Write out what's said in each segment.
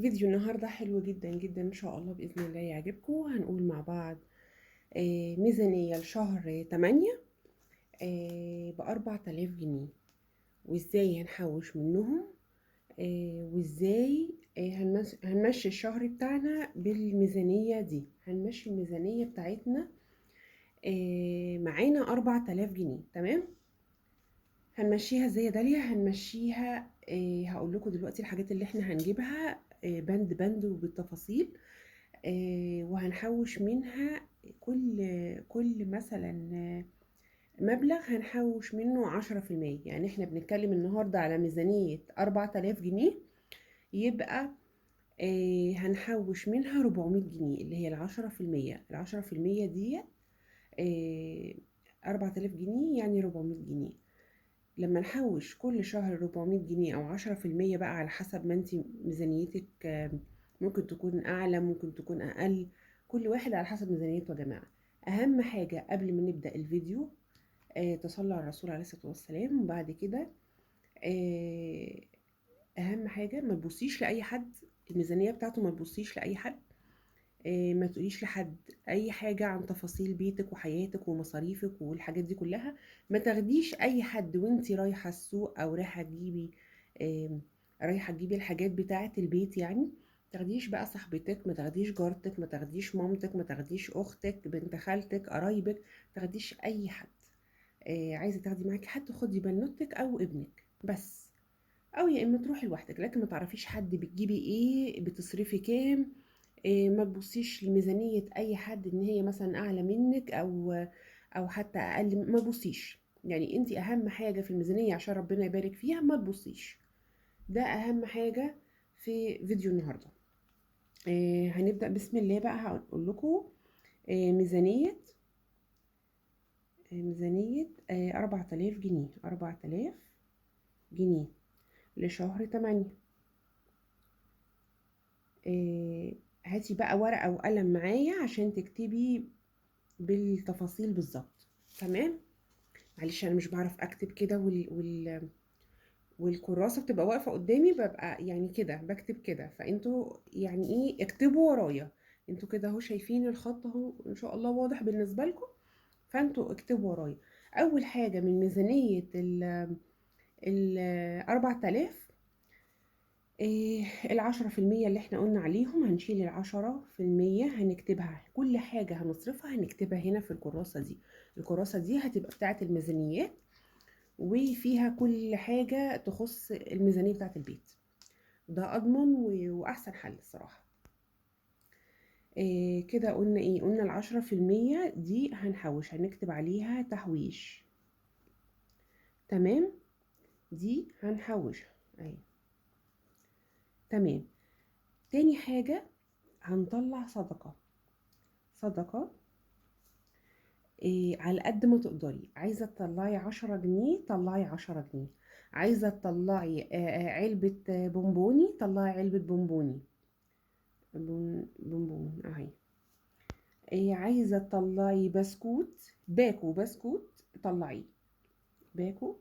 فيديو النهاردة حلو جدا جدا، ان شاء الله بإذن الله يعجبكم. هنقول مع بعض ميزانية لشهر 8 ب4000 جنيه، وازاي هنحوش منهم، وازاي هنمشي الشهر بتاعنا بالميزانية دي. هنمشي الميزانية بتاعتنا معانا 4000 جنيه، تمام؟ هنمشيها ازاي يا داليا؟ هنمشيها هقول لكم دلوقتي الحاجات اللي احنا هنجيبها بند بند وبالتفاصيل، وهنحوش منها كل مثلا مبلغ هنحوش منه 10%. يعني احنا بنتكلم النهاردة على ميزانية 4000 جنيه، يبقى هنحوش منها 400 جنيه اللي هي العشرة في المية. العشرة في المية دي، 4000 جنيه يعني 400 جنيه. لما نحوش كل شهر 400 جنيه أو عشرة في المية بقى على حسب ما انتي ميزانيتك، ممكن تكون أعلى ممكن تكون أقل، كل واحد على حسب ميزانيته يا جماعة. أهم حاجة قبل ما نبدأ الفيديو، تصلوا على الرسول عليه الصلاة والسلام. وبعد كده، أهم حاجة ما تبصيش لأي حد، الميزانية بتاعته ما تبصيش لأي حد، ما تقوليش لحد أي حاجة عن تفاصيل بيتك وحياتك ومصاريفك والحاجات دي كلها. ما تاخديش أي حد وانتي رايحة السوق أو رايحة تجيبي الحاجات بتاعة البيت، ما تاخديش بقى صاحبتك، ما تاخديش جارتك، ما تاخديش مامتك، ما تاخديش أختك، بنت خالتك، قرايبك، ما تاخديش أي حد. عايزة تاخدي معاكي حد خدي بنوتك أو ابنك بس، أو يا إما تروحي لوحدك، لكن ما تعرفيش حد بتجيبي إيه، بتصرفي كام، ما تبصيش لميزانية أي حد إن هي مثلا أعلى منك أو حتى أقل، ما تبصيش. انتي أهم حاجة في الميزانية عشان ربنا يبارك فيها ما تبصيش. ده أهم حاجة في فيديو النهاردة. هنبدأ بسم الله بقى. هقول لكم، ميزانية، 4000 جنيه، 4000 جنيه لشهر 8. هاتي بقى ورقة وقلم معايا عشان تكتبي بالتفاصيل بالظبط، تمام؟ معلش أنا مش بعرف أكتب كده، والكراسة بتبقى واقفة قدامي، ببقى كده بكتب كده، فانتوا اكتبوا ورايا. انتوا كده اهو شايفين الخط اهو ان شاء الله واضح بالنسبة لكم، فانتوا اكتبوا ورايا. اول حاجة من ميزانية ال 4000، العشرة في المية اللي احنا قلنا عليهم، هنشيل العشرة في المية، هنكتبها كل حاجة هنصرفها هنكتبها هنا في الكراسة دي. الكراسة دي هتبقى بتاعة الميزانيات وفيها كل حاجة تخص الميزانية بتاعة البيت. ده أضمن وأحسن حل الصراحة. كده قلنا إيه؟ قلنا العشرة في المية دي هنحوش، هنكتب عليها تحويش، تمام؟ دي هنحوشها أهي، تمام. تاني حاجة هنطلع صدقة، صدقة على قد ما تقدري. عايزة تطلعي 10 جنيه طلعي 10 جنيه، عايزة تطلعي علبة بونبوني طلعي علبة بونبوني، بونبون اهي. عايزة تطلعي بسكوت، باكو بسكوت طلعيه، باكو،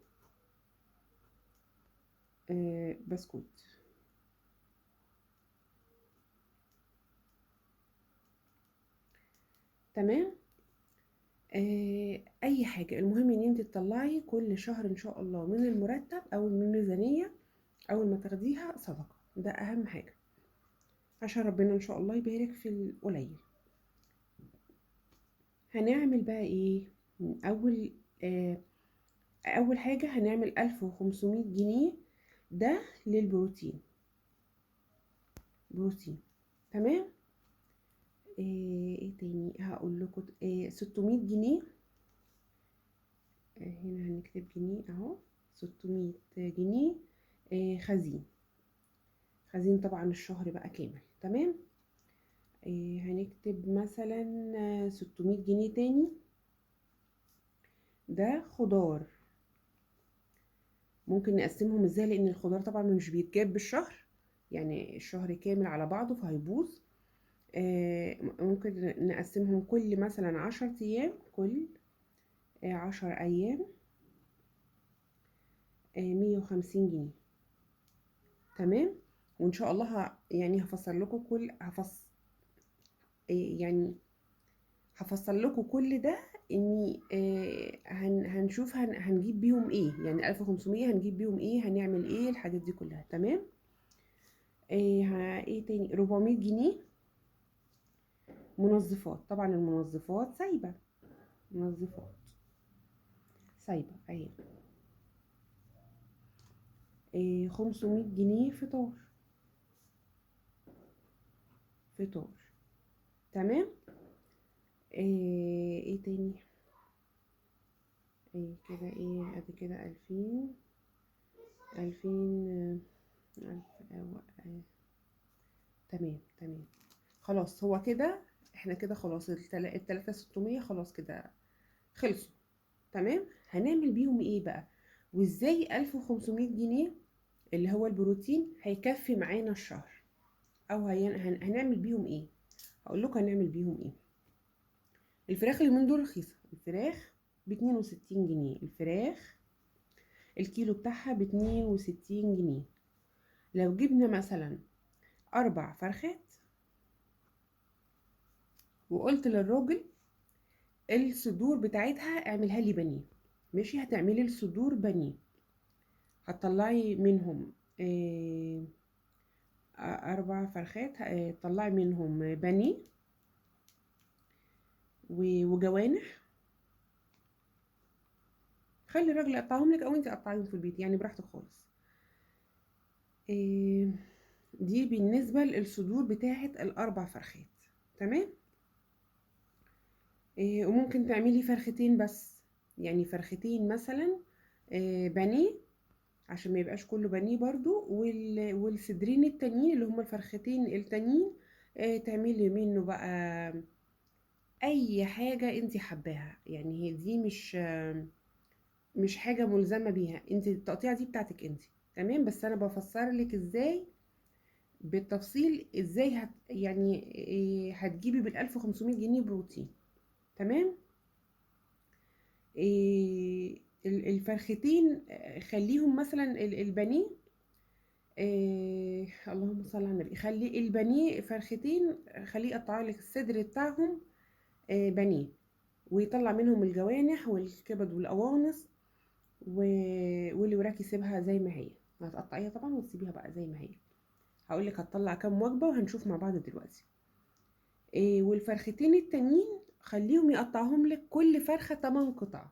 بسكوت. تمام. اي حاجة، المهم ان انت تطلعي كل شهر ان شاء الله من المرتب او من الميزانية اول ما تاخديها صدقة، ده اهم حاجة عشان ربنا ان شاء الله يبارك في القليل. هنعمل بقى ايه؟ من اول حاجة هنعمل 1500 جنيه ده للبروتين، بروتين، تمام. ايه تاني هقول لكم؟ 600 جنيه، هنا هنكتب جنيه اهو، 600 جنيه، خزين، خزين طبعا الشهر بقى كامل، تمام. هنكتب مثلا، 600 جنيه تاني ده خضار. ممكن نقسمهم ازاي؟ لان الخضار طبعا مش بيتجاب بالشهر، يعني الشهر كامل على بعضه فهيبوظ. ممكن نقسمهم كل مثلا 10 ايام، كل، 10 ايام، 150 جنيه، تمام. وان شاء الله يعني هفصل لكم كل يعني هفصل لكم كل ده، اني هنشوف هنجيب بيهم ايه، يعني 1500 هنجيب بيهم ايه، هنعمل ايه، الحاجات دي كلها. تمام. ايه تاني؟ 400 جنيه منظفات. طبعا المنظفات سايبه، منظفات سايبه اهي. 500 جنيه فطار، فطار. تمام. ايه تاني؟ ايه كده؟ ايه ادي كده 2000، 2000، 1000. تمام تمام خلاص. هو كده احنا كده خلاص، التلاتة ستمية خلاص كده خلصوا. تمام. هنعمل بيهم ايه بقى؟ وازاي 1500 جنيه اللي هو البروتين هيكفي معانا الشهر، او هنعمل بيهم ايه؟ هقول لكم هنعمل بيهم ايه. الفراخ اليومين دول رخيصة، الفراخ ب62 جنيه، الفراخ الكيلو بتاعها ب62 جنيه. لو جبنا مثلا 4 فرخات وقلت للراجل الصدور بتاعتها اعملها لي بانيه، ماشي، هتعملي الصدور بانيه، هتطلعي منهم 4 فرخات، تطلعي منهم بانيه وجوانح. خلي الراجل يقطعهم لك او انت قطعيهم في البيت، يعني براحتك خالص. دي بالنسبة للصدور بتاعه ال4 فرخات. تمام. وممكن تعملي فرختين بس، يعني فرختين مثلا بانيه عشان ما يبقاش كله بانيه برضو، والصدرين التانيين اللي هما الفرختين التانيين تعملي منه بقى اي حاجة انت حباها. يعني هي دي مش حاجة ملزمة بيها، انت التقطيعه دي بتاعتك انت. تمام. بس انا بفسر لك ازاي بالتفصيل، ازاي يعني هتجيبي بال1500 جنيه بروتين. تمام. الفرختين خليهم مثلا البانيه، اللهم صل على النبي، خلي البانيه فرختين، خليه يقطع لك الصدر بتاعهم بانيه، ويطلع منهم الجوانح والكبد والقوانص، واللي وراكي سيبها زي ما هي، هتقطعيها طبعا وتسيبيها بقى زي ما هي. هقول لك هتطلع كام وجبة وهنشوف مع بعض دلوقتي. والفرختين التانيين خليهم يقطعهم لك كل فرخة 8 قطع.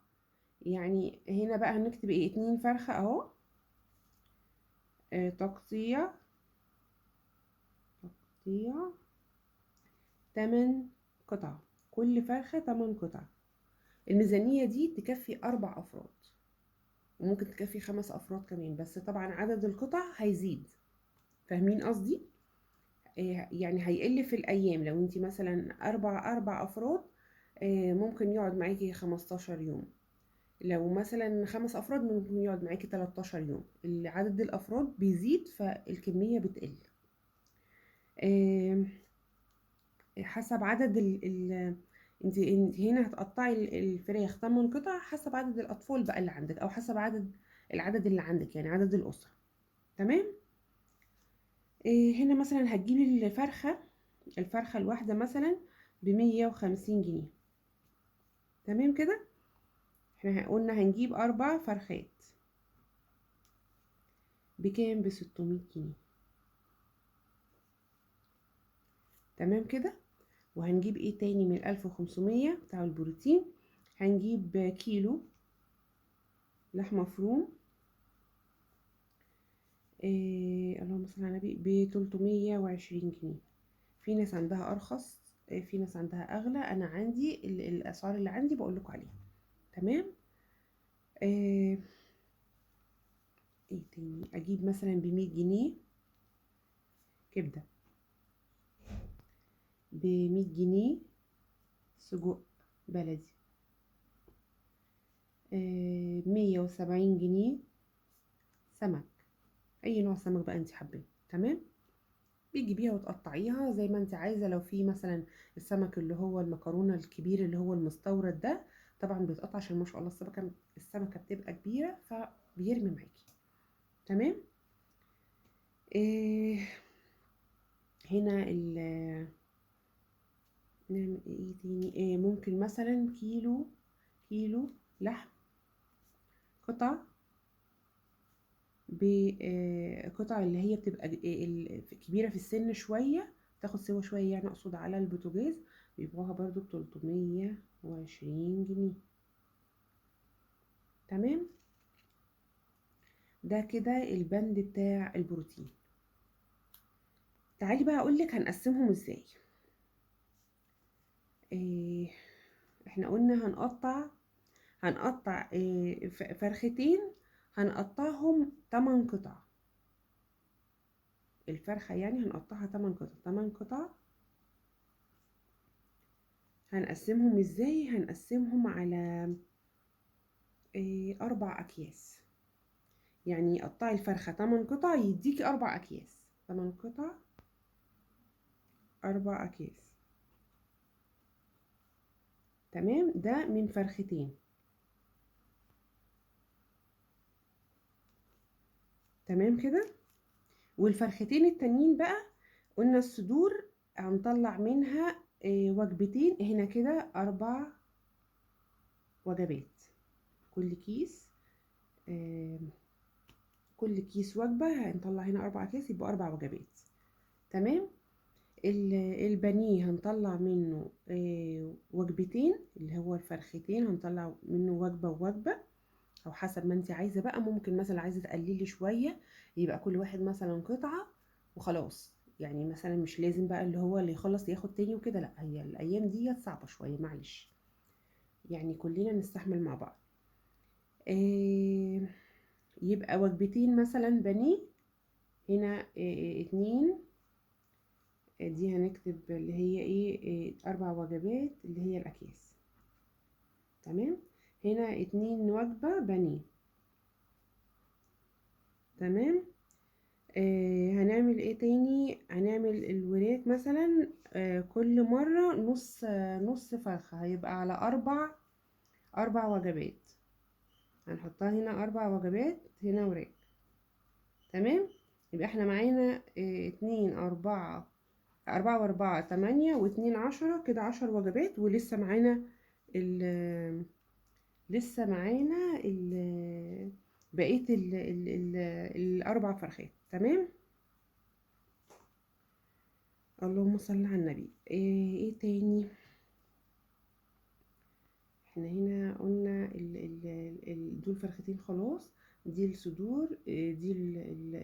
يعني هنا بقى هنكتب ايه؟ 2 فرخة اهو، تقطيع 8 قطع، كل فرخة 8 قطع. الميزانية دي تكفي 4 افراد، وممكن تكفي 5 افراد كمان، بس طبعا عدد القطع هيزيد. فاهمين قصدي؟ يعني هيقل في الايام. لو انتي مثلا 4 افراد ممكن يقعد معاكي 15 يوم، لو مثلا 5 افراد ممكن يقعد معاكي 13 يوم. عدد الافراد بيزيد فالكمية بتقل حسب عدد انت هنا هتقطعي الفراخ 8 قطع حسب عدد الاطفال بقى اللي عندك، او حسب العدد اللي عندك، يعني عدد الاسرة. تمام. هنا مثلا هتجيبي الفرخه الواحدة مثلا ب150 جنيه. تمام كده. احنا قلنا هنجيب 4 فرخات بكام؟ ب600 جنيه. تمام كده. وهنجيب ايه تاني من 1500 بتاع البروتين؟ هنجيب كيلو لحمه مفروم، اللهم صل على النبي، ب320 جنيه. في ناس عندها ارخص، في ناس عندها اغلى، انا عندي الاسعار اللي عندي بقول لكم عليها. تمام. ايه تاني؟ اجيب مثلا ب100 جنيه كبده، ب100 جنيه سجق بلدي، 170 جنيه سمك، اي نوع سمك بقى انت حباه. تمام. بتجيبيها وتقطعيها زي ما انت عايزه. لو في مثلا السمك اللي هو المكرونه الكبير اللي هو المستورد ده، طبعا بيتقطع عشان ما شاء الله السمكة بتبقى كبيرة فبيرمي معاكي. تمام. هنا نعمل ايه تاني؟ ممكن مثلا كيلو لحم قطع، بقطع اللي هي بتبقى كبيرة في السن شوية، تاخد سوا شوية يعني، اقصد على البوتاجاز، بيبيعوها برضو ب320 جنيه. تمام، ده كده البند بتاع البروتين. تعالي بقى اقولك هنقسمهم ازاي. احنا قلنا هنقطع فرختين، هنقطعهم 8 قطع. الفرخة يعني هنقطعها 8 قطع، 8 قطع. هنقسمهم ازاي؟ هنقسمهم على 4 اكياس. يعني قطعي الفرخة 8 قطع يديكي 4 اكياس، 8 قطع 4 اكياس. تمام، ده من فرختين. تمام كده. والفرختين التانيين بقى قلنا الصدور هنطلع منها وجبتين، هنا كده 4 وجبات، كل كيس وجبة، هنطلع هنا 4 اكياس يبقى 4 وجبات. تمام. البانيه هنطلع منه وجبتين، اللي هو الفرختين هنطلع منه وجبة ووجبة، او حسب ما انت عايزة بقى. ممكن مثلا عايزة تقللي شوية يبقى كل واحد مثلا قطعة وخلاص، يعني مثلا مش لازم بقى اللي هو اللي يخلص ياخد تاني وكده، لا هي الايام دي صعبة شوية معلش، يعني كلنا نستحمل مع بعض. يبقى وجبتين مثلا بانيه، هنا 2، دي هنكتب اللي هي 4 وجبات اللي هي الاكياس. تمام، هنا 2 وجبة بانيه. تمام. هنعمل ايه تاني؟ هنعمل الوراك مثلا، كل مرة نص فرخة، هيبقى على 4 وجبات، هنحطها هنا 4 وجبات هنا وراك. تمام، يبقى احنا معانا 2 4، 4 و4 8، و2 10، كده 10 وجبات، ولسه معانا بقية الأربع فرخات. تمام، اللهم صل على النبي. ايه تاني؟ احنا هنا قلنا دول فرختين خلاص، دي الصدور، دي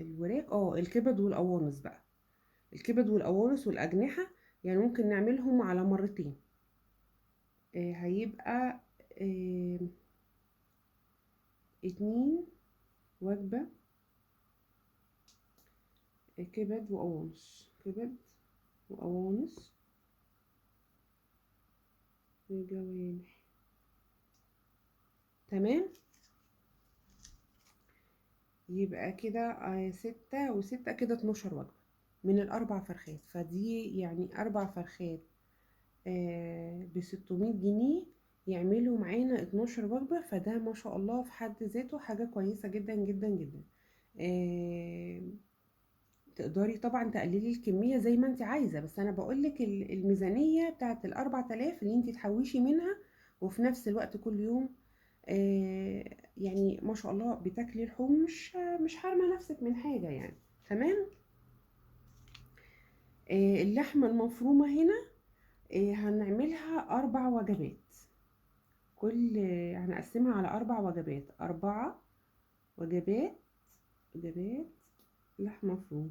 الوراك، الكبد والقوانص بقى، الكبد والقوانص والأجنحة، يعني ممكن نعملهم على مرتين. هيبقى 2 وجبة كبد وقوانص، كبد وقوانص وجوانح. تمام، يبقى كده 6 و6 كده 12 وجبة من الأربع فرخات. فدي يعني 4 فرخات ب600 جنيه يعملوا معانا 12 وجبة، فده ما شاء الله في حد ذاته حاجة كويسة جدا جدا جدا. تقدري طبعا تقللي الكمية زي ما انت عايزة، بس انا بقولك الميزانية بتاعت 4000 اللي انت تحوشي منها، وفي نفس الوقت كل يوم يعني ما شاء الله بتاكلي لحوم، مش حارمة نفسك من حاجة يعني. تمام. اللحمة المفرومة هنا هنعملها 4 وجبات، هنقسمها على 4 وجبات، 4 وجبات لحمة مفرومة.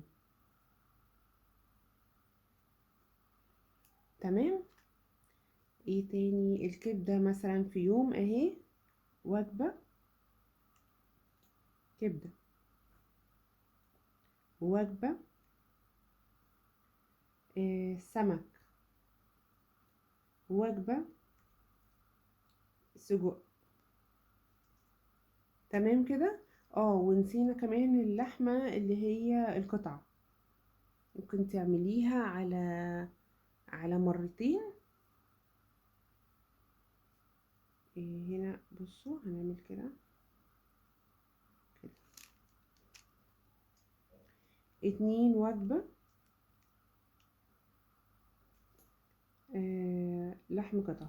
تمام. ايه تاني؟ الكبدة مثلا في يوم اهي وجبة كبدة، ووجبة سمك، ووجبة سجق. تمام كده. ونسينا كمان اللحمة اللي هي القطعة، ممكن تعمليها على مرتين. هنا بصوا هنعمل كده كده 2 وجبة لحم قطع.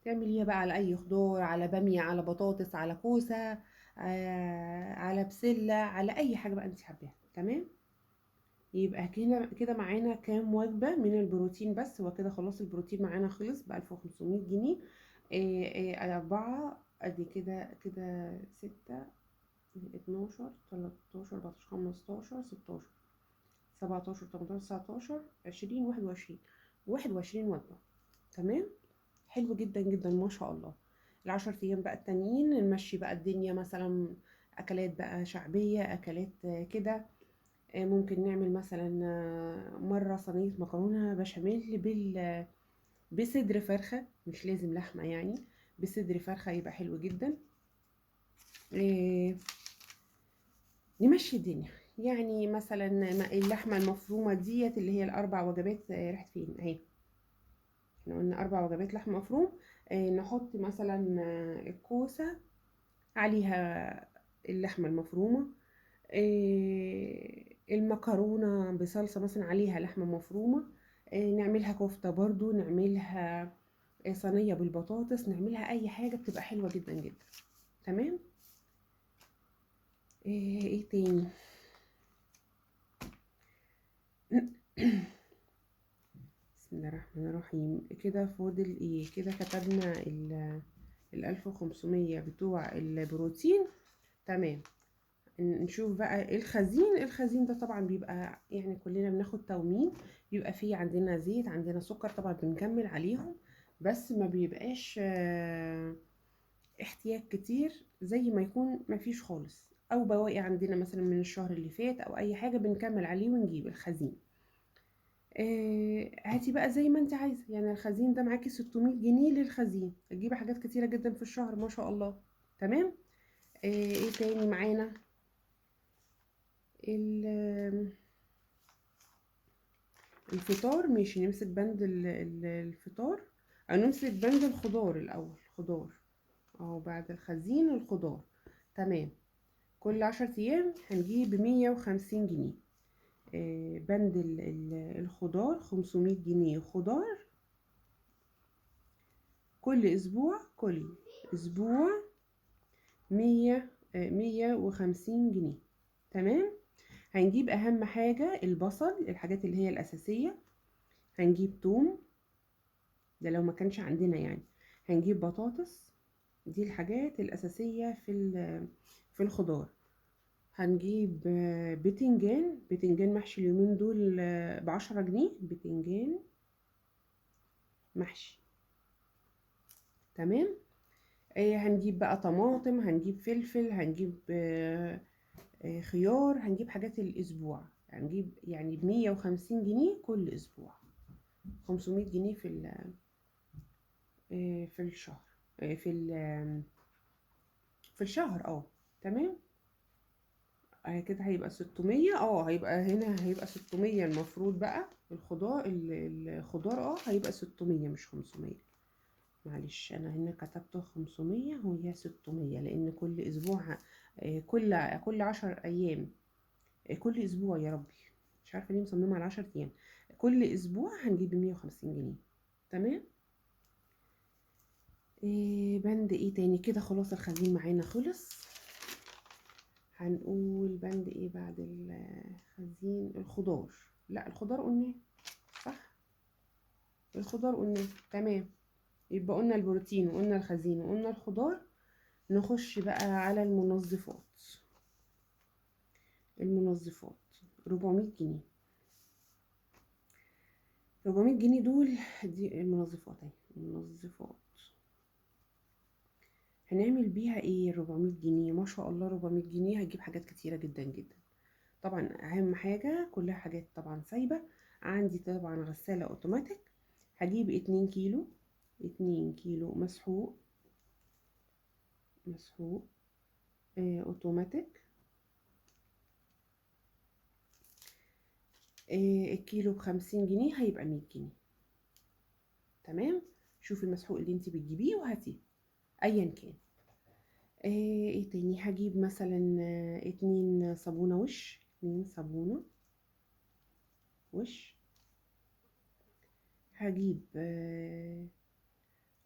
تعمليها بقى على اي خضار، على بامية، على بطاطس، على كوسة، على بسلة، على اي حاجة بقى انت حباها. تمام. يبقى كده معانا كام وجبة من البروتين بس. هو كده خلاص البروتين معانا خلص ب1500 جنيه. 4 ادي كده كده 6، 12، 13، 14، 15، 16، 17، 18، 19، 20، 21، 21 وجبة. تمام. حلو جدا جدا ما شاء الله. ال10 ايام بقى التانيين نمشي بقى الدنيا، مثلا اكلات بقى شعبية، اكلات كده. ممكن نعمل مثلا مرة صينية مكرونة بشاميل بصدر فرخة، مش لازم لحمة يعني، بصدر فرخة يبقى حلو جدا. نمشي الدنيا يعني. مثلا اللحمة المفرومة ديت اللي هي ال4 وجبات، راحت فين اهي، احنا قلنا 4 وجبات لحم مفروم. نحط مثلا، الكوسة عليها اللحمة المفرومة، المكرونة بصلصة مثلا عليها لحمة مفرومة، نعملها كفتة برضو، نعملها، صينية بالبطاطس، نعملها أي حاجة، بتبقى حلوة جدا جدا. تمام. ايه تاني؟ بسم الله الرحمن الرحيم. كده فاضل ايه؟ كده كتبنا 1500 بتوع البروتين. تمام. نشوف بقى الخزين. الخزين ده طبعا بيبقى يعني كلنا بناخد تومين، بيبقى فيه عندنا زيت، عندنا سكر، طبعا بنكمل عليهم، بس ما بيبقاش احتياج كتير زي ما يكون ما فيش خالص، او بواقي عندنا مثلا من الشهر اللي فات او اي حاجه بنكمل عليه ونجيب الخزين. هاتي بقى زي ما انت عايزه يعني. الخزين ده معاكي 600 جنيه للخزين، هتجيبي حاجات كتيره جدا في الشهر ما شاء الله. تمام. ايه تاني معانا؟ الفطار. ماشي، نمسك بند الفطار، او نمسك بند الخضار الاول. خضار اهو بعد الخزين الخضار. تمام. كل 10 ايام هنجيب 150 جنيه. بند الخضار 500 جنيه خضار كل اسبوع، كل اسبوع 150 جنيه. تمام. هنجيب اهم حاجة البصل، الحاجات اللي هي الاساسية. هنجيب توم، ده لو ما كانش عندنا يعني. هنجيب بطاطس، دي الحاجات الاساسية في الخضار. هنجيب بتنجان، بتنجان محشي اليومين دول، ب10 جنيه بتنجان محشي. تمام. هنجيب بقى طماطم، هنجيب فلفل، هنجيب خيار، هنجيب حاجات الاسبوع. هنجيب يعني ب150 جنيه كل اسبوع، 500 جنيه في الشهر، في الشهر. تمام. كده هيبقى 600. هيبقى هنا هيبقى 600 المفروض بقى. الخضار هيبقى 600 مش 500. معلش انا هنا كتبته 500 وهي 600، لان كل اسبوع، كل 10 ايام، كل اسبوع، يا ربي مش عارفه ليه مصممه على 10 ايام، كل اسبوع هنجيب 150 جنيه. تمام. بند ايه تاني؟ كده خلاص الخزين معانا خلص. هنقول بند ايه بعد الخزين؟ الخضار. لا الخضار قلناه صح، الخضار قلناه. تمام. يبقى قلنا البروتين وقلنا الخزين وقلنا الخضار. نخش بقى على المنظفات. المنظفات 400 جنيه. 400 جنيه دول دي المنظفات اهي. المنظفات هنعمل بيها ايه؟ 400 جنيه ما شاء الله. 400 جنيه هتجيب حاجات كتيرة جدا جدا. طبعا اهم حاجة كلها حاجات طبعا سايبة عندي. طبعا غسالة اوتوماتيك، هجيب 2 كيلو، 2 كيلو مسحوق، مسحوق، اوتوماتيك. الكيلو ب50 جنيه هيبقى 100 جنيه. تمام. شوفي المسحوق اللي انتي بتجيبيه وهاتيه ايا كان. ايه تاني؟ هجيب مثلا، 2 صابونة وش، 2 صابونة وش. هجيب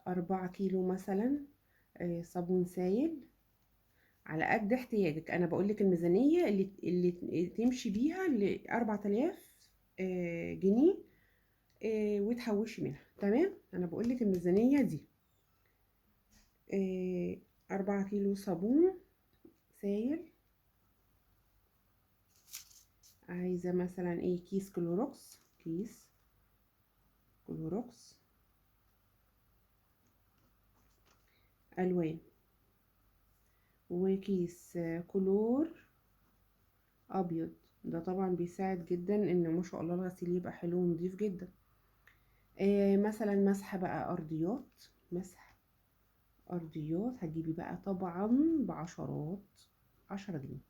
4 كيلو مثلا صابون سايل على قد احتياجك. انا بقولك الميزانية اللي تمشي بيها ل 4000 جنيه وتحوشي منها. تمام، انا بقولك الميزانية دي 4 كيلو صابون سايل. عايزة مثلا ايه؟ كيس كلوروكس، كيس كلوروكس الوان، وكيس كلور ابيض. ده طبعا بيساعد جدا ان ما شاء الله الغسيل يبقى حلو ونضيف جدا. مثلا مسح بقى ارضيات، مسح ارضيات هتجيبي بقى طبعا بعشرات، 10 جنيه.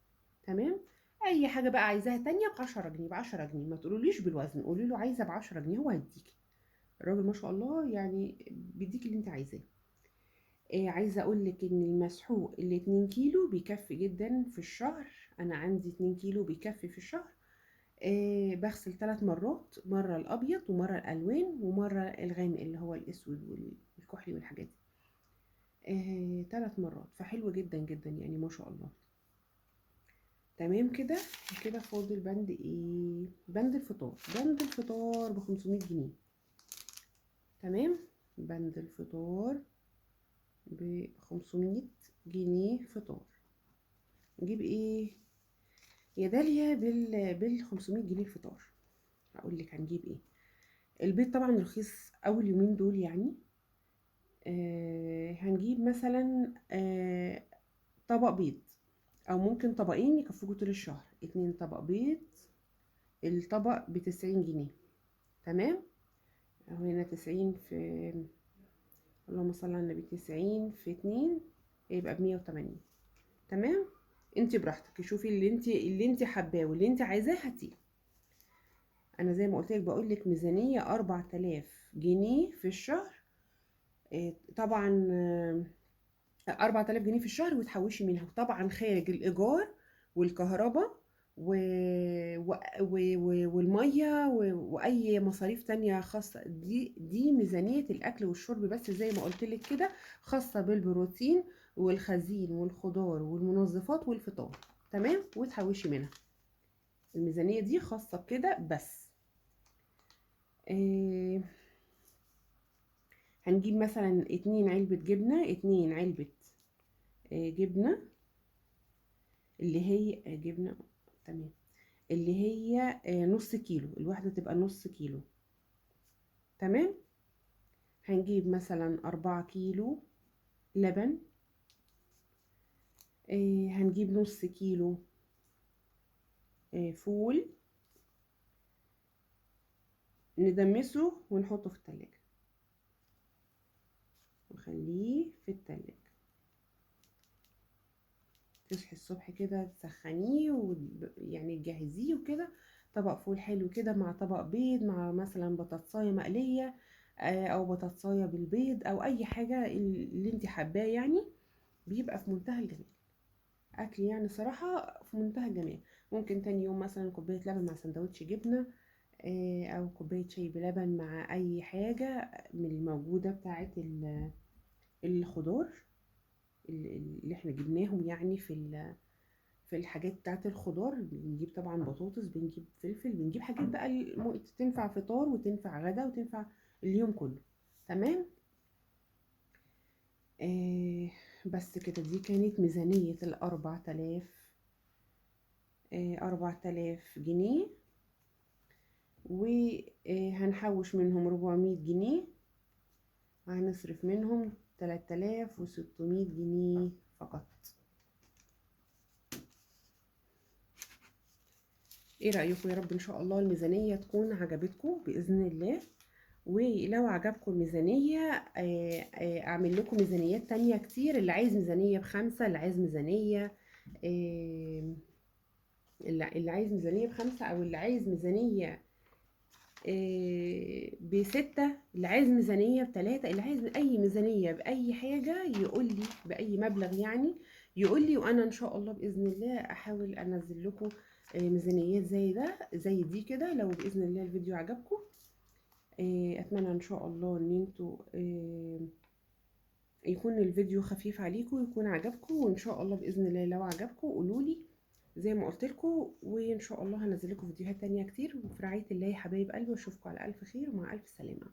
تمام، اي حاجة بقى عايزاها تانية ب10 جنيه، ب10 جنيه. ما تقولوليش بالوزن، قولي له عايزه ب10 جنيه هو هيديكي. الراجل ما شاء الله يعني بيديكي اللي انت عايزاه. عايزه اقول لك ان المسحوق اللي 2 كيلو بيكفي جدا في الشهر. انا عندي 2 كيلو بيكفي في الشهر. بغسل 3 مرات، مرة الابيض ومرة الالوان ومرة الغامق اللي هو الاسود والكحلي والحاجات دي. 3 مرات، فحلو جدا جدا يعني ما شاء الله. تمام كده. كده فاضل بند ايه؟ بند الفطار. بند الفطار ب500 جنيه. تمام، بند الفطار ب500 جنيه فطار. نجيب ايه يا داليا بال500 جنيه الفطار؟ هقول لك هنجيب ايه. البيض طبعا رخيص اول يومين دول يعني. هنجيب مثلا طبق بيض، او ممكن طبقين يكفوكوا طول الشهر. 2 طبق بيض، الطبق ب90 جنيه. تمام، اهو هنا 90 في، اللهم صل على النبي، 90 في 2 يبقى ب180. تمام، انت براحتك شوفي اللي انت حباه واللي انت عايزاه هاتيه. انا زي ما قلت لك بقول لك ميزانية 4000 جنيه في الشهر. طبعا 4000 جنيه في الشهر وتحوشي منها، طبعا خارج الايجار والكهرباء والمية واي مصاريف تانية خاصة. دي ميزانية الاكل والشرب بس زي ما قلت لك كده، خاصة بالبروتين والخزين والخضار والمنظفات والفطار. تمام، وتحوشي منها. الميزانية دي خاصة بكده بس. هنجيب مثلا 2 علبة جبنه، 2 علبة جبنه اللي هي جبنه، تمام، اللي هي نص كيلو، الواحدة تبقى نص كيلو. تمام، هنجيب مثلا 4 كيلو لبن، هنجيب نص كيلو فول، ندمسه ونحطه في التلاجة، نخليه في التلاجة. تصحي الصبح كده تسخنيه ويعني تجهزيه وكده. طبق فول حلو كده مع طبق بيض، مع مثلا بطاطسايه مقلية، او بطاطسايه بالبيض، او اي حاجة اللي انت حباه يعني، بيبقى في منتهى الجمال. اكل يعني صراحة في منتهى الجمال. ممكن تاني يوم مثلا كوباية لبن مع سندوتش جبنه، او كوباية شاي بلبن مع اي حاجة من الموجودة بتاعه الخضار اللي احنا جبناهم يعني في الحاجات بتاعه الخضار. بنجيب طبعا بطاطس، بنجيب فلفل، بنجيب حاجات بقى تنفع فطار وتنفع غدا وتنفع اليوم كله. تمام، بس كده. دي كانت ميزانية 4000 جنيه، وهنحوش منهم 400 جنيه، وهنصرف منهم 3600 جنيه فقط. ايه رأيكم؟ يا رب ان شاء الله الميزانية تكون عجبتكم بإذن الله. ولو عجبكم الميزانية اعمل لكم ميزانيات تانية كتير. اللي عايز ميزانية ب5، اللي عايز ميزانية، اللي عايز ميزانية ب5، او اللي عايز ميزانية ب6، اللي عايز ميزانية ب3، اللي عايز اي ميزانية بأي حاجة يقول لي، بأي مبلغ يعني يقول لي، وانا ان شاء الله بإذن الله احاول انزل لكم ميزانيات زي ده، زي دي كده. لو بإذن الله الفيديو عجبكم. اتمنى ان شاء الله ان انتوا يكون الفيديو خفيف عليكم ويكون عجبكم، وان شاء الله باذن الله لو عجبكم قولولي زي ما قلت لكم، وان شاء الله هنزل لكم فيديوهات تانية كتير. وفي رعاية الله يا حبايب قلبي، واشوفكم على الف خير ومع الف سلامة.